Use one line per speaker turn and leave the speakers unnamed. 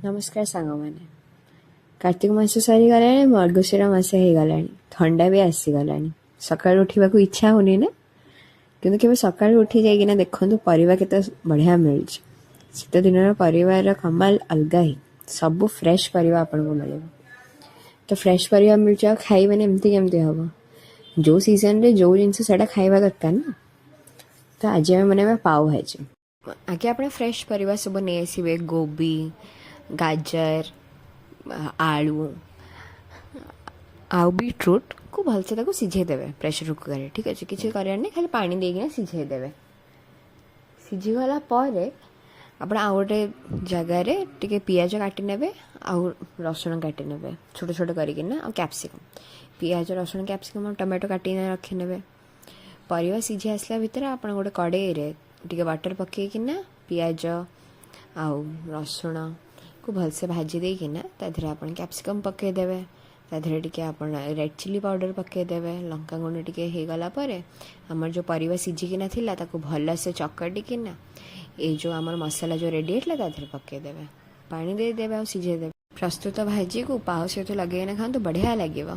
ନମସ୍କାର ସାଙ୍ଗମାନେ। କାର୍ତ୍ତିକ ମାସ ସରିଗଲାଣି, ମର୍ଗଶିର ମାସ ହେଇଗଲାଣି, ଥଣ୍ଡା ବି ଆସିଗଲାଣି। ସକାଳୁ ଉଠିବାକୁ ଇଚ୍ଛା ହଉନି ନା? କିନ୍ତୁ କେବେ ସକାଳୁ ଉଠି ଯାଇକିନା ଦେଖନ୍ତୁ, ପରିବା କେତେ ବଢ଼ିଆ ମିଳୁଛି। ଶୀତ ଦିନର ପରିବାର କମାଲ ଅଲଗା ହିଁ। ସବୁ ଫ୍ରେଶ୍ ପରିବା ଆପଣଙ୍କୁ ମିଳିବ। ତ ଫ୍ରେଶ୍ ପରିବା ମିଳୁଛି ଆଉ ଖାଇବେନି, ଏମିତି କେମିତି ହବ? ଯେଉଁ ସିଜନରେ ଯେଉଁ ଜିନିଷ, ସେଇଟା ଖାଇବା ଦରକାର ନା। ତ ଆଜି ଆମେ ବନେଇବା ପାଓ ଭାଜି। ଆଗେ ଆପଣ ଫ୍ରେଶ୍ ପରିବା ସବୁ ନେଇ ଆସିବେ, କୋବି, ଗାଜର, ଆଳୁ ଆଉ ବିଟ୍ରୁଟ୍କୁ। ଭଲସେ ତାକୁ ସିଝେଇ ଦେବେ ପ୍ରେସର କୁକରରେ। ଠିକ୍ ଅଛି, କିଛି କରିବାର ନାହିଁ, ଖାଲି ପାଣି ଦେଇକିନା ସିଝେଇ ଦେବେ। ସିଝିଗଲା ପରେ ଆପଣ ଆଉ ଗୋଟେ ଜାଗାରେ ଟିକେ ପିଆଜ କାଟି ନେବେ ଆଉ ରସୁଣ କାଟି ନେବେ ଛୋଟ ଛୋଟ କରିକିନା, ଆଉ କ୍ୟାପ୍ସିକମ୍। ପିଆଜ, ରସୁଣ, କ୍ୟାପ୍ସିକମ୍ ଆଉ ଟମାଟୋ କାଟିକିନା ରଖିନେବେ। ପରିବା ସିଝି ଆସିଲା ଭିତରେ ଆପଣ ଗୋଟେ କଡ଼େଇରେ ଟିକେ ବଟର୍ ପକାଇକିନା ପିଆଜ ଆଉ ରସୁଣକୁ ଭଲସେ ଭାଜି ଦେଇକିନା ତା ଦେହରେ ଆପଣ କ୍ୟାପ୍ସିକମ୍ ପକାଇଦେବେ। ତା ଦେହରେ ଟିକେ ଆପଣ ରେଡ଼୍ ଚିଲି ପାଉଡ଼ର ପକାଇଦେବେ। ଲଙ୍କା ଗୁଣ୍ଡ ଟିକେ ହେଇଗଲା ପରେ ଆମର ଯେଉଁ ପରିବା ସିଝିକିନା ଥିଲା, ତାକୁ ଭଲସେ ଚକଟିକିନା ଏଇ ଯେଉଁ ଆମର ମସଲା ଯେଉଁ ରେଡ଼ି ହେଇଥିଲା, ତା ଦେହରେ ପକାଇଦେବେ। ପାଣି ଦେଇଦେବେ ଆଉ ସିଝେଇଦେବେ। ପ୍ରସ୍ତୁତ ଭାଜିକୁ ପାଓ ସହିତ ଲଗେଇକିନା ଖାଆନ୍ତୁ, ବଢ଼ିଆ ଲାଗିବ।